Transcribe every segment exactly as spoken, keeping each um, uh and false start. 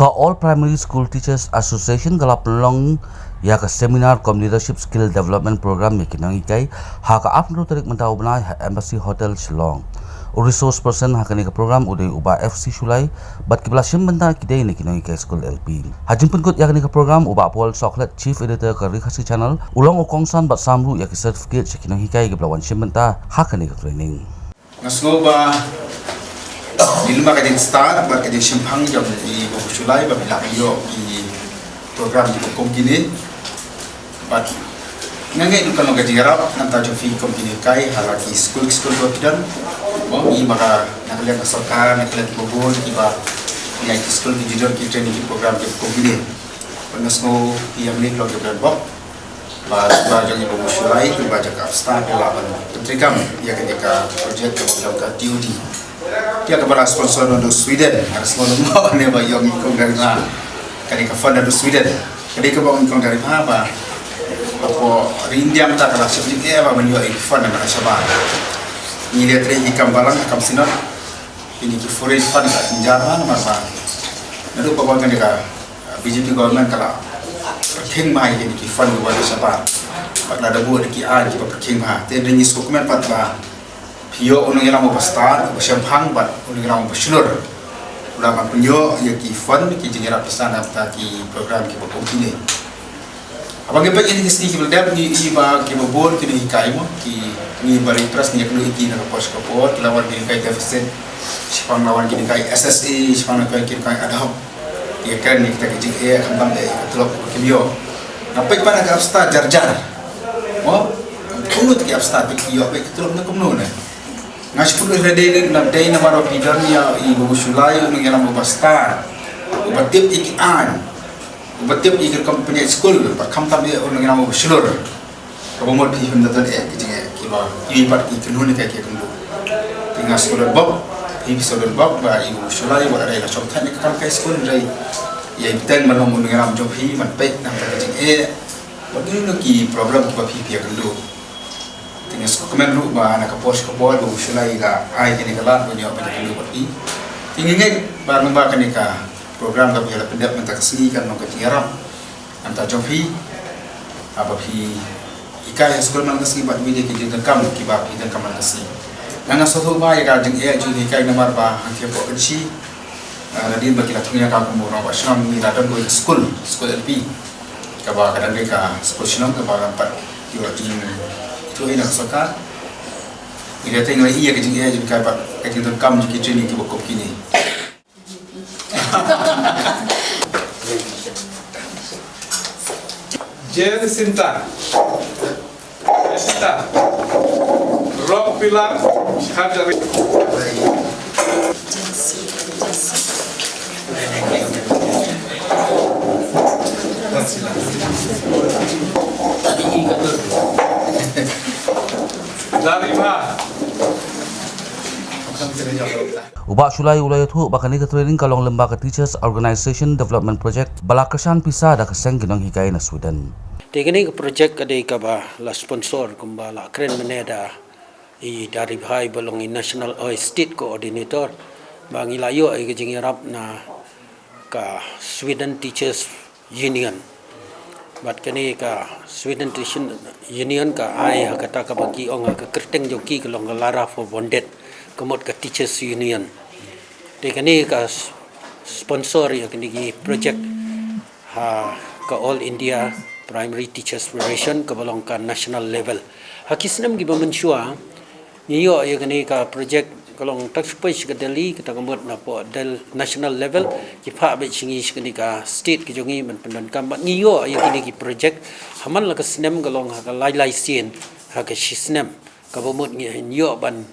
Ka All Primary School Teachers Association ka la pynlong ïa ka seminar kum Leadership Skill Development Program ïa ki nonghikai ha ka arphew tarik mynta u bnai ha Embassy Hotel Shillong. U resource person ha kane ka program u dei u Bah F C Shullai, bad kiba la shim bynta ki dei na ki nonghikai skul L P. Ha jingpynkut ïa kane ka program u Bah Paul Sohkhlet, Chief Editor ka Ri Khasi Channel, u long u kongsan bad sam ruh ïa ki certificate sha ki nonghikai kiba la wan shim bynta ha kane ka training. Nga sngew ba lyngba ka jingstad bad ka jingshemphang jong i Bah Shullai ba phi la ïoh i program kiba kum kine. Bad nga ngeit ruh kan long ka jingïarap na ka bynta jong phi kum ki nonghikai ha la ki skul ki skul ba phi don. Mo, ngi ba ka, na ka liang ka sorkar, na ka liang kiba bun kiba ïa ki skul ki judon ki training ki program kiba kum kine. Bad nga sngew ïa mynta long kiba don bok. Ba, ba jong i Bah Shullai, ba jong ka APSTAR, ba la ban pyntreikam ïa kane ka project kaba jong ka T O D. Ïa kaba la sponsor naduh Sweden, nga sngew lem ne ba ïoh nyngkong dari bha. Kane ka fund naduh Sweden. Kane kaba nyngkong dari bha ba, ba hapoh ri India mynta ka la shim jingeh ba ban ïoh i fund na ka shabar. Ngi leh trei ki kam balang, kam synod. Kine ki foreign fund ka jynjar bha namar ba naduh ba wan kane ka B J P government ka la pyrkhing bha ïa kine ki fund kiba wan na shabar. Bad la da buh da ki aiñ kiba pyrkhing bha. Te hynrei ngi sngewkmen pat ba phi ïoh u nongïalam uba stad, uba shemphang bad u nongïalam uba shlur. U la ban pynïoh ïa ki fund, ki jingïarap pisa na ka bynta ki program kiba kum kine. Haba ngi peit ïa kine ki sngi kiba la dep, ngi ïohi ba kiba bun ki nonghikai mo, ki, ngi ba ri press ngi ïakynduh ïa ki na ka por sha ka por, ki la wan ki nonghikai deficit, shaphang la wan ki nonghikai S S A, shaphang la wan ki nonghikai ad hoc. Ïa kren ïa kita ki jingeh, khamtam eh ïa ka tulop kaba kim ïoh. Nga peit pat na ka APSTAR jar jar. Mo, kumno te ki APSTAR peit ki ïoh peit ka tulop na kumno ne. Nga shu pynlong ïa ka dei na, dei namar ba phi don ïa i Bah Shullai, u nongïalam uba stad, uba tip ïa ki aiñ. Uba tip ïa ki rukom pynïaid skul, bad khamtam eh u nongïalam uba shlur. Kaba mut phi hynda don eh ki jingeh kiba, ki pat ki kynhun ïa ki kynduh. Te nga sngewdon bok, phi phi sngewdon bok ba i Bah Shullai wat la dei la shong thait ïa ka kam kai skul hynrei ïa i bteng ban long u nongïalam jong phi ban peit na ka bynta ka jingeh. Bad kino kino ki problem kiba phi phi ïakynduh. Te nga sngewkmen ruh ba na ka por sha ka por i Bah Shullai i la ai kane ka lad ban ïoh ban ïakynduh bad phi. Te nga ngeit ba lyngba kane ka program kaba phi la pyndep mynta ka sngi kan long ka jingïarap na ka bynta jong phi, haba phi hikai ha skul man ka sngi bad ïa ki jingdonkam kiba phi donkam man ka sngi. Nga sngewthuh ba ïa ka jingeh jinghikai namar ba hangtei hapoh Kynshi, ah, nadien ba ki la thung ïa ka kum u rangbah shnong, ngi la don kawei ka skul, skul L P, kaba ka dang dei ka skul shnong kaba pat ïoh jingithuh na ka sorkar. Ngi la teng la ïa ka jingeh jinghikai bad ka jingdonkam jong ki training kiba kum kine. Jacinta. Jacinta. Rock pillar, Khatari. Dari bha. U Bah Shullai u la ïathuh ba kane ka training ka long lyngba ka Teachers Organization Development Project ba la kyrshan pisa da ka seng ki nonghikai na Sweden. Te kane ka project ka dei kaba la sponsor kumba la kren mynne da i Dari Bhai ba long i National, oi, State Coordinator, ba ngi la ïoh ïa ka jingïarap na ka Sweden Teachers Union. Bad kane ka Sweden Teachers Union ka ai ha kata kaba ki ong ha ka kyrteng jong ki ka long ka Lärarförbundet, ka mut ka Teachers Union. Te kane ka s-, sponsor ïa kane ki project ha ka All India Primary Teachers Federation kaba long ka national level. Ha ki snem kiba mynshuwa, ngi ïoh ïa kane ka project ka long tang shu poi sha ka Delhi, kata ka mut napoh Del-, national level, ki phah beit sha ngi sha kane ka state ka jong ngi ban pyndonkam bad ngi ïoh ïa kine ki project. Ha man la ka snem ka long ha ka lai lai sien, ha ka shi snem, kaba mut ngi ïoh ban,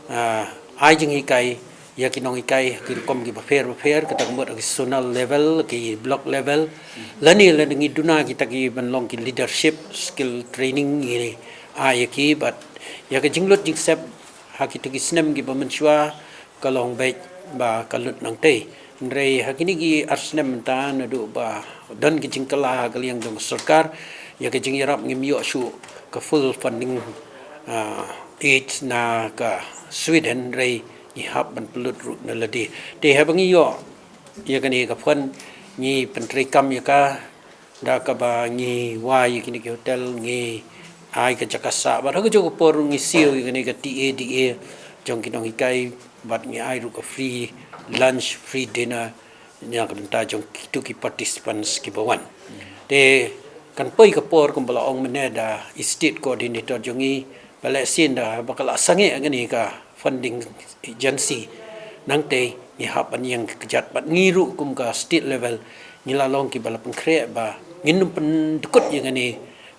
ah, ai jinghikai ïa ki nonghikai ha ki rukom kiba pher bapher, kata ka mut ha ki zonal level, ki block level, lane lada ngi duna kita ki ban long ki leadership skill training ngi ai ïa ki bad ïa ka jinglut jingsep ha kito ki snem kiba mynshuwa ka long beit ba ka lut nangtei. Hynrei ha kine ki ar snem mynta naduh ba don ki jingkylla ha ka liang jong ka sorkar, ïa ka jingïarap ngim ïoh shuh ka full funding, ah, aid na ka Sweden, hynrei ngi hap ban pynlut ruh na lade. Te haba ngi ïoh Ïa kane ka fund ngi pyntreikam ïa ka da kaba ngi wai ïa kine ki hotel, ngi ai ka jaka sah, bad ha kajuh ka por ngi siew ïa kane ka T A D A jong ki nonghikai, bad ngi ai ruh ka free lunch, free dinner ïa ka bynta jong kito ki participants kiba wan. Te kan poi ka por kumba la ong mynne da i state coordinator jong ngi, ba lehse ynda ba ka la sangeh kane ka funding agency, nangta ngi hap ban ïeng kjat, bad ngi ruh kum ka state level ngi la long kiba la pynkhreh ba ngin ym pyndkut ïa kane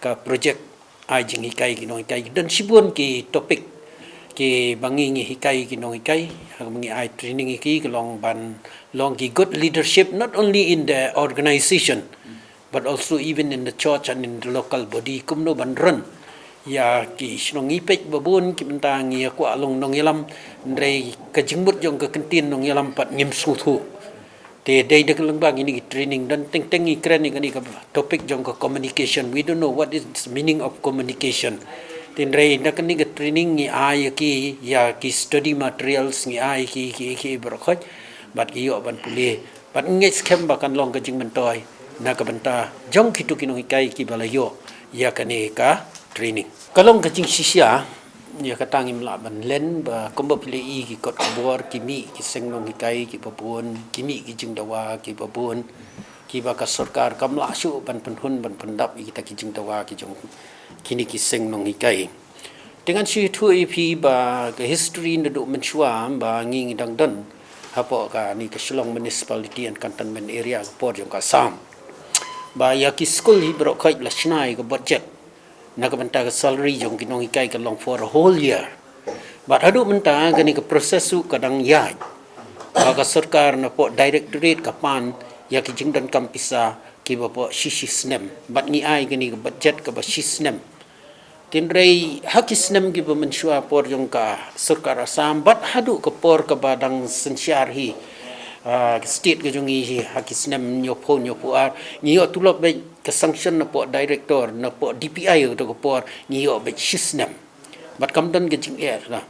ka project ai jinghikai ki nonghikai. Don shibun ki topic kiba ngi, ngi hikai ki nonghikai, ha kaba ngi ai training ïa ki, ka long ban long ki good leadership, not only in the organization but also even in the church and in the local body, kumno ban run ïa ki shnong. Ngi peit ba bun ki bynta ngi ïa kwah long nongïalam, hynrei ka jingmut jong ka kyntien nongïalam pat ngim sngewthuh. Te dei da ka lyngba kine ki training, don teng teng ngi kren ïa kane ka topic jong ka communication. We don't know what is meaning of communication. Te hynrei da kane ka training ngi ai ïa ki, ïa ki study materials, ngi ai ïa ki, ki, ki baroh khoit, bad ki ïoh ban pule. Bad ngi ngeit skhem ba kan long ka jingmyntoi na ka bynta jong kito ki nonghikai kiba la ïoh ïa kane ka training. Ka long ka jingshisha, ïa kata ngim lah ban len, ba kumba phi la i ki kot khubor, ki mih ki seng nonghikai kiba bun, ki mih ki jingdawa kiba bun, kiba ka sorkar kam lah shuh ban pynhun, ban pyndap ïa kita ki jingdawa ki jong kine ki seng nonghikai. Te ngan shu ïathuh ïa phi ba ka history naduh mynshuwa ba ngi, ngi dang don hapoh kane ka Shillong Municipality and Cantonment Area, ka por jong ka Assam, ba ïa ki skul hi baroh khoit la shna ïa ka budget na ka bynta ka salary jong ki nonghikai ka long for a whole year. Bad haduh mynta kane ka process ruh ka dang ïaid. Ba ka sorkar napoh directorate ka pan ïa ki jingdonkam pisa kiba poh shi shi snem. Bad ngi ai kane ka budget kaba shi snem. Te hynrei ha ki snem kiba mynshuwa por jong ka sorkar Assam bad haduh ka por kaba dang synshar hi, ah, ka state ka jong ngi hi, ha ki snem hynñiewphew, hynñiewphew ar, ngi ïoh tulop beit ka sanction napoh director, napoh D P I, ka to ka por ngi ïoh beit shi snem. Bad kam don ka jingeh la.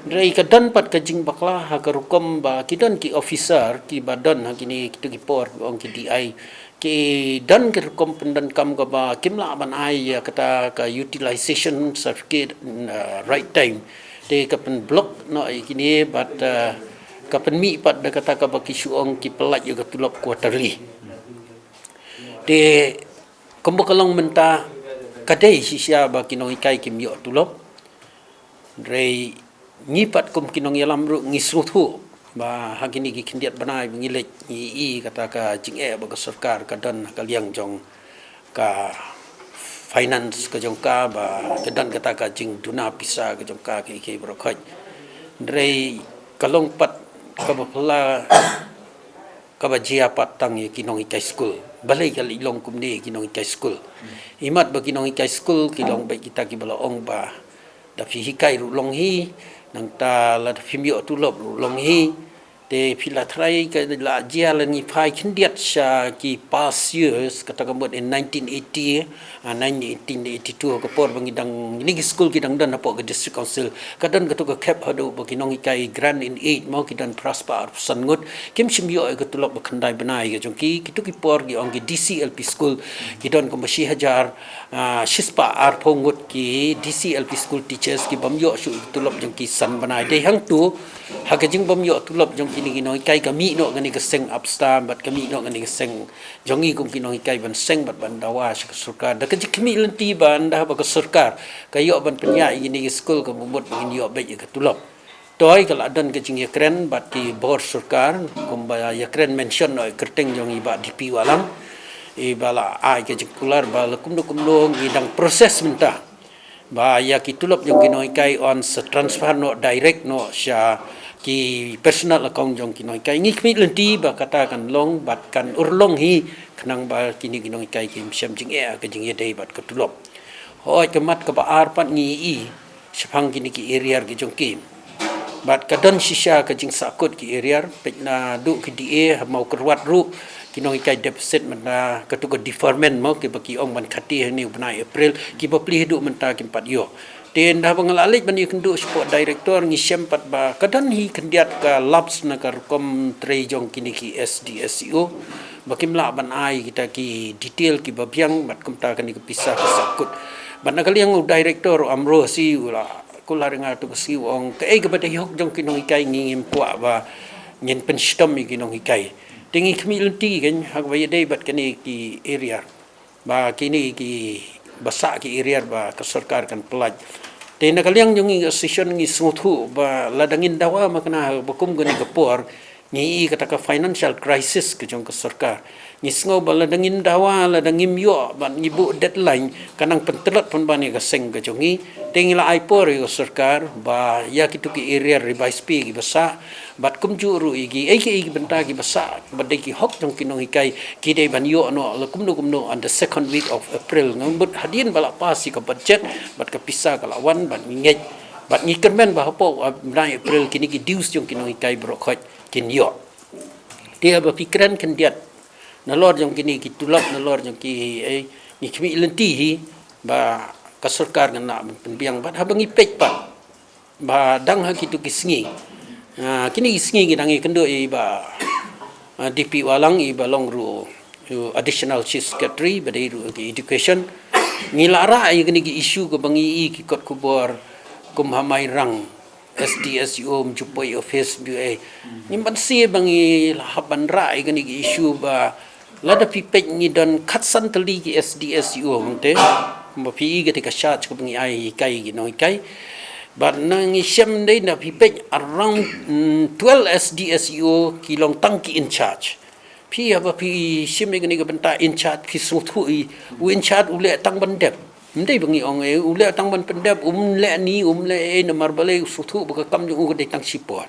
Hynrei ka don pat ka jingbakla ha ka rukom ba ki don ki officer kiba don ha kine kito ki por, ong ki D I, ki don ka rukom pyndonkam kaba kim lah ban ai ïa kata ka utilization certificate, uh, right time. Te ka pynblock noh ïa kine bad, uh, ka pynmih pat da kata kaba ki shu ong ki pyllait ïa ka tulop quarterly. Te kumba ka long mynta, ka dei shisha ba ki nonghikai kim ïoh tulop. Hynrei ngi pat kum ki nongïalam ruh ngi sngewthuh ba ha kine ki khyndiat bnai ba ngi leit, ngi i kata ka jingeh ba ka sorkar ka don ha ka liang jong ka finance ka jong ka, ba ka don kata ka jingduna pisa ka jong ka, ki, ki baroh khoit. Hynrei ka long pat kaba phylla, kaba jia pat tang ïa ki nonghikai skul. Balei ka leit long kumne ïa ki nonghikai skul? Imat ba ki nonghikai skul ki long beit kita kiba la ong ba da phi hikai ruh long hi, nangta lada phim ïoh tulop ruh long hi. Te phi la tharai ka la jia lane ngi phai khyndiat sha ki past years, kata ka mut in nineteen eighty, ah, nineteen eighty-two, ka por ba ngi dang, kine ki skul ki dang don hapoh ka District Council, ka don kato ka khep haduh ba ki nonghikai grant in aid mo, ki don phra spah arphew san ngut, kim shym ïoh ïa ka tulop ba khyndai bnai ka jong ki. Kito ki por ki ong ki D C L P school ki don kumba shi hajar, ah, shi spah arphew ngut ki D C L P school teachers ki bym ïoh shuh ïa ka tulop jong ki san bnai. Dei hangto ha ka jingbym ïoh tulop jong kine ki nonghikai ka mih noh kane ka seng APSTA bad ka mih noh kane ka seng jong ngi kum ki nonghikai ban seng bad ban dawa sha ka sorkar da ka jingkhmih lynti ba ynda ba ka sorkar ka ïoh ban pynïaid ïa kine ki skul, ka mut ba ngin ïoh beit ïa ka tulop. Toi ka la don ka jingïakren bad ki bor sorkar, kumba ïakren mention noh ïa kyrteng jong i Bah D P Wahlang, i ba la ai ka jingkular ba la kumno kumno ngi dang process mynta. Ba ïa ki tulop jong ki nonghikai yn sa transfer noh direct noh sha ki personal account jong ki nonghikai. Ngi khmih lynti ba kata kan long bad kan urlong hi, khnang ba kine ki nonghikai kim shym jingeh ka jingïadei bad ka tulop. Hooid, ka mat kaba ar pat ngi i shaphang kine ki arrear ki jong ki. Bad ka don shisha ka jingsahkut ki arrear, peit naduh ki D A ha Mawkyrwat ruh, ki nonghikai deficit mynta, kato ka deferment mo, kiba ki ong ban khati hynne u bnai April, kiba plie haduh mynta kim pat ïoh. Te ynda ba nga la leit ban ïakynduh shapoh director, ngi shem pat ba ka don hi khyndiat ka lapse na ka rukom trei jong kine ki S D S E O, ba kim lah ban ai kita ki detail kiba biang, bad kumta kane ka pisa ka sahkut. Bad na ka liang u director, u Amro, shi u la kular ïa nga ha kato ka sngi, u ong kaei kaba dei hok jong ki nonghikai, ngi ngim kwah ba ngin pynshitom ïa ki nonghikai. Te ngi khmih lynti kein ha kaba ïadei bad kine ki arrear, ba kine kiba sah ki arrear ba ka sorkar kan pyllait. Te na ka liang jong ngi ka association ngi sngewthuh ba lada ngin dawa makna ha kaba kum kane ka por, ngi ïohi kata ka financial crisis ka jong ka sorkar. Ngi sngew ba lada ngin dawa, lada ngim ïoh bad ngi buh deadline, kan nang pyntlot pynban ïa ka seng ka jong ngi. Te ngi la ai por ïa ka sorkar ba ïa kito ki arrear revise pay kiba sah, bad kumjuh ruh ïa kiei kiei ki bynta kiba sah ba dei ki hok jong ki nonghikai, ki dei ban ïoh noh la kumno kumno on the second week of April. Nga mut hadien ba la pass ïa ka budget bad ka pisa ka la wan, bad ngi ngeit, bad ngi kyrmen ba hapoh, uh, bnai April kine ki dues jong ki nonghikai baroh khoit kin ïoh. Te haba phi kren khyndiat nalor jong kine ki tulop, nalor jong ki, eh, ngi khmih lynti hi ba ka sorkar kan nang pynbiang. Bad haba ngi peit pat ba dang ha kito ki sngi, ah, kine ki sngi ngi dang ïakynduh ïa i Bah, ah, D P Wahlang, iba long ruh u Additional Chief Secretary ba dei ruh ka education. Ngi la rah ïa kine ki issue kaba ngi ïohi ki kot khubor kum ha Mairang, S D S E O ym ju poi office, ym ju ei. Ngim banse ba ngi la hap ban rah ïa kine ki issue ba lada phi peit ngi don khatsan tylli ki S D S E O, te ba phi ïohi kata ka charge kaba ngi ai hikai ki nonghikai. Bad ngi shem dei, lada phi peit around, mm, twelve S D S E O ki long tang ki in charge. Phi haba phi shim ïa kane ka bynta in charge, phi sngewthuh ïa u in charge u leh tang ban dep. Ym dei ba ngi ong, eh, u leh tang ban pyndep, um leh ni, um leh ei, namar balei, u sngewthuh ba ka kam jong u ka dei tang shipor.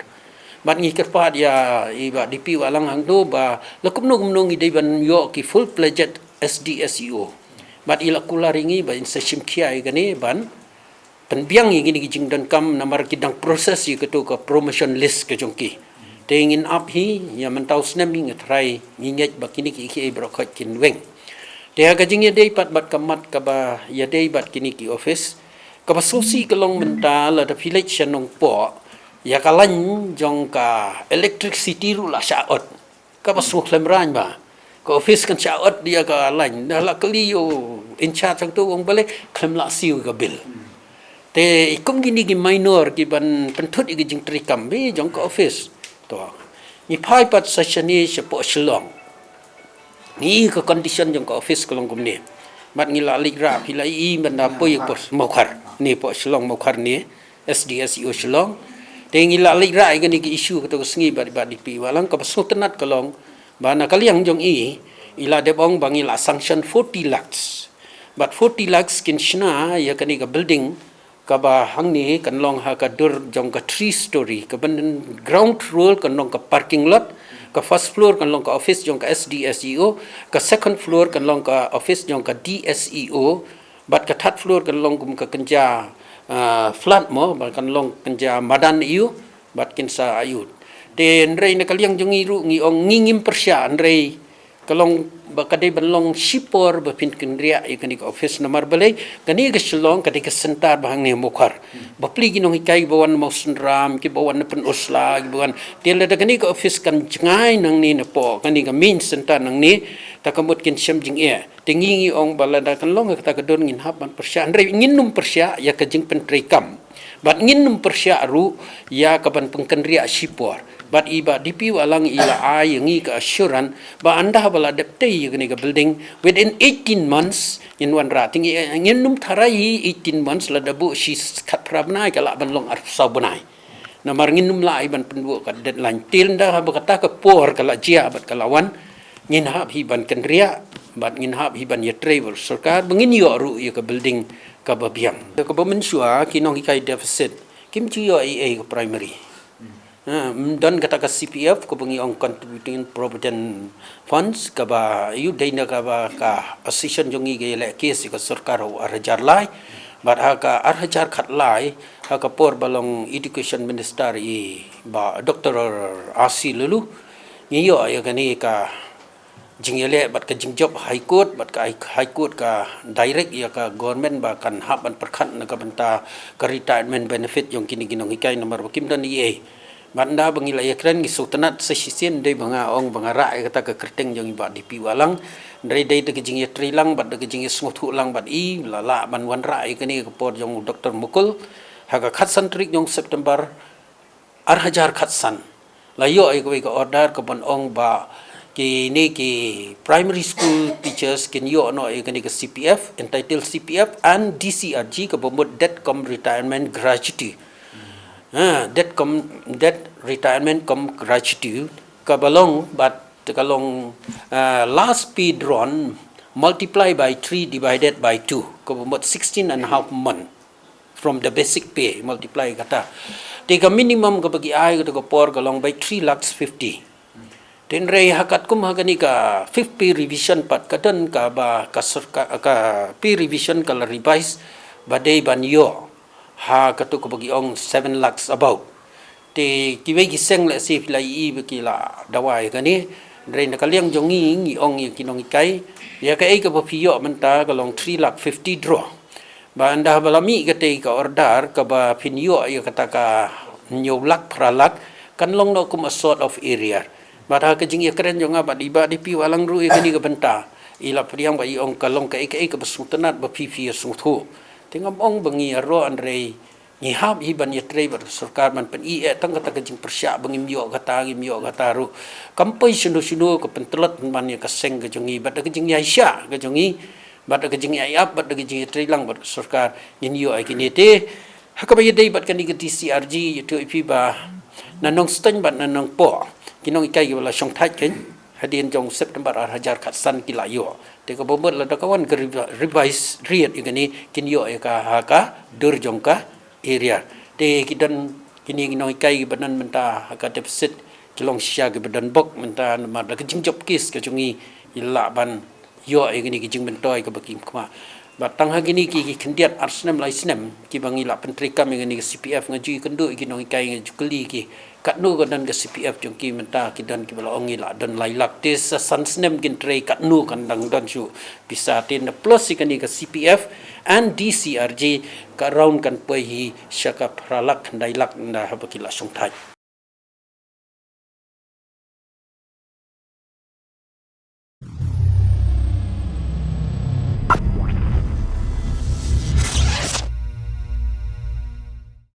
Bad ngi kyrpad ïa i Bah D P Wahlang hangto ba la kumno kumno ngi dei ban ïoh ki full-fledged S D S E O. Bad i la kular ïa ngi ba in sa shim khia ïa kane ban pynbiang ïa kine ki jingdonkam namar ki dang process ïa kato ka promotion list ka jong ki. Te ngin ap hi, ïa mynta u snem ngi tharai, ngi ngeit ba kine kiei kiei baroh khoit kin weng. Te ha ka jingïadei pat bad ka mat kaba ïadei bad kine ki office, kaba sngewsih ka long mynta lada phi leit sha Nongpoh, ïa ka line jong ka electricity ruh la shah ot. Kaba sngewkhlem raiñ ba ka office kan shah ot ïa ka line. Lada la kylli ïa u in charge hangto, u ong balei khlem lah siew ïa ka bill. Te i kum kine ki minor kiban pynthut ïa ka jingtrei kam ba jong ka office. To, ngi phai pat sa shane shapoh Shillong. Ngi ïohi ka condition jong ka office ka long kumne. Bad ngi la leit rah, phi la ïohi mynta poi hapoh Mawkhar, ne hapoh Shillong Mawkhar ne. S D S E O Shillong. Te ngi la leit rah ïa kane ka issue kato ka sngi bad i Bah D P Wahlang, kaba sngewtynnat ka long ba na ka liang jong i, i la dep ong ba ngi la sanction forty lakhs. Bad forty lakhs kin shna ïa kane ka building kaba hangne kan long ha ka dur jong ka three story, kaba ground floor kan long ka parking lot, ka first floor kan long ka office jong ka S D S E O, ka second floor kan long ka office jong ka D S E O, bad ka third floor kan long kum ka kynja, ah, flat mo, bad kan long kynja madan ïa u, bad kin sa ïa u. Te hynrei na ka liang jong ngi ruh ngi ong ngi ngim pyrshah, hynrei ka long ba ka dei ban long shipor ba phin kynriah ïa kane ka office namar balei, kane ka Shillong ka dei ka center ba hangne Mawkhar. Bapli ki nonghikai ba wan na Mawsynram, kiba wan na Pynursla, kiba wan. Te lada kane ka office kan jngai nangne napoh kane ka main center nangne, ta ka mut kin shem jingeh. Te ngi ngi ong ba lada kan long ha kata ka dur ngin hap ban pyrshah. Hynrei ngin ym pyrshah ïa ka jingpyntreikam. Bad ngin ym pyrshah ruh ïa ka ban pynkynriah shipor. Bad i Bah D P Wahlang i la ai ïa ngi ka assurance ba ynda ba la dep tei ïa kane ka building, within eighteen months ngin wanrah. Te ngi, ngin ym tharai hi eighteen months, lada buh shi khatphra bnai ka lah ban long arphew saw bnai. Namar ngin ym lah hi ban pynduh ka deadline. Te ynda haba kata ka por ka la jia bad ka la wan, ngin hap hi ban kynriah bad ngin hap hi ban ïatrei bad sorkar ba ngin ïoh ruh ïa ka building kaba biang. Kaba mynshuwa ki nonghikai deficit kim ju ïoh ei ei ka primary. Ha, ym don kata ka C P F, kaba ngi ong Contributing Provident Funds, kaba ïoh dei na kaba ka association jong ngi ka ïaleh case ïa ka sorkar ha u ar hajar lai. Bad ha ka ar hajar khatlai, ha ka por ba long Education Minister i Bah Doctor R C Laloo, ngi ïoh ïa kane ka jingïaleh bad ka jingjop High Court, bad ka High Court ka direct ïa ka government ba kan hap ban pyrkhat na ka bynta ka retirement benefit jong kine ki nonghikai namar ba kim don ei ei. Bad ynda ba ngi la ïakren ngi sngewtynnat sa shisien, dei ba nga ong ba nga rah ïa kata ka kyrteng jong i Bah D P Wahlang. Hynrei dei da ka jingïatreilang bad da ka jingïasngewthuh lang bad i la lah ban wanrah ïa kane ka por jong u Doctor Mukul. Ha ka khatsan tarik jong September ar hajar khatsan, la ïoh ïa kawei ka order kaban ong ba kine ki primary school teachers kin ïoh noh ïa kane ka C P F, entitled C P F and D C R G, kaba mut death cum retirement gratuity. Ha, death cum, death retirement cum gratuity, kaba long, bad ka long, ah, last pay drawn multiply by three divided by two, kaba mut sixteen and a half month from the basic pay, multiply kata. Te ka minimum kaba ki ai kata ka por ka long bai three lakhs fifty. Te hynrei ha katkum ha kane ka fifth pay revision pat ka don kaba ka sorkar, ka pay revision ka la revise ba dei ban ïoh ha katu kaba ki ong seven lakhs above. Te kiwei ki seng lehse phi la ïohi ba ki la dawa ïa kane. Hynrei na ka liang jong ngi, ngi ong ïa ki nonghikai, ïa kaei kaba phi ïoh mynta ka long three lakh fifty draw. Ba ynda ba la mih katei ka order kaba phin ïoh ïa kata ka hynñiew lak phra lak, kan long noh kum a sort of arrear. Bad ha ka jingïakren jong nga bad i Bah D P Wahlang ruh ïa kane ka bynta, i la pdiang ba i ong ka long kaei kaei kaba sngewtynnat ba phi phi ïa sngewthuh. Te ngam ong ba ngi ïaroh, hynrei ngi hap hi ban ïatrei bad ka sorkar ban pyn-i eh tang kata ka jingpyrshah ba ngim ïoh kata, ngim ïoh kata ruh. Kam poi shano shano ka pyntlot pynban ïa ka seng ka jong ngi bad da ka jingïaishah ka jong ngi, bad da ka jingïaiap, bad da ka jingïatreilang bad ka sorkar, ngin ïoh ïa kine. Te ha kaba ïadei bad kane ka D C R G, ïathuh ïa phi ba na Nongstoiñ bad na Nongpoh, ki nonghikai kiba la shongthait kein hadien jong September ar hajar khatsan ki la ïoh. Te kaba mut lada ka wan ka revi-, revise rate ïa kane, kin ïoh ïa ka ha ka dur jong ka arrear. Te ki don kine ki nonghikai kiba don mynta ha ka deficit, ki long shisha kiba don bok mynta namar da ka jingjop case ka jong ngi, i lah ban ïoh ïa kine ki jingmyntoi kaba kim khmih. Bad tang ha kine ki, ki khyndiat ar snem lai snem kiba ngi la pyntreikam ïa kane ka C P F, nga ju ïakynduh ïa ki nonghikai, nga ju kylli ki katno ka don ka C P F jong ki mynta, ki don kiba la ong ngi la don lai lak. Te sa san snem kin trei, katno kan dang don shuh pisa? Te na plus ïa kane ka C P F and D C R G, ka around kan poi hi sha ka phra lak khyndai lak ynda haba ki la shongthait.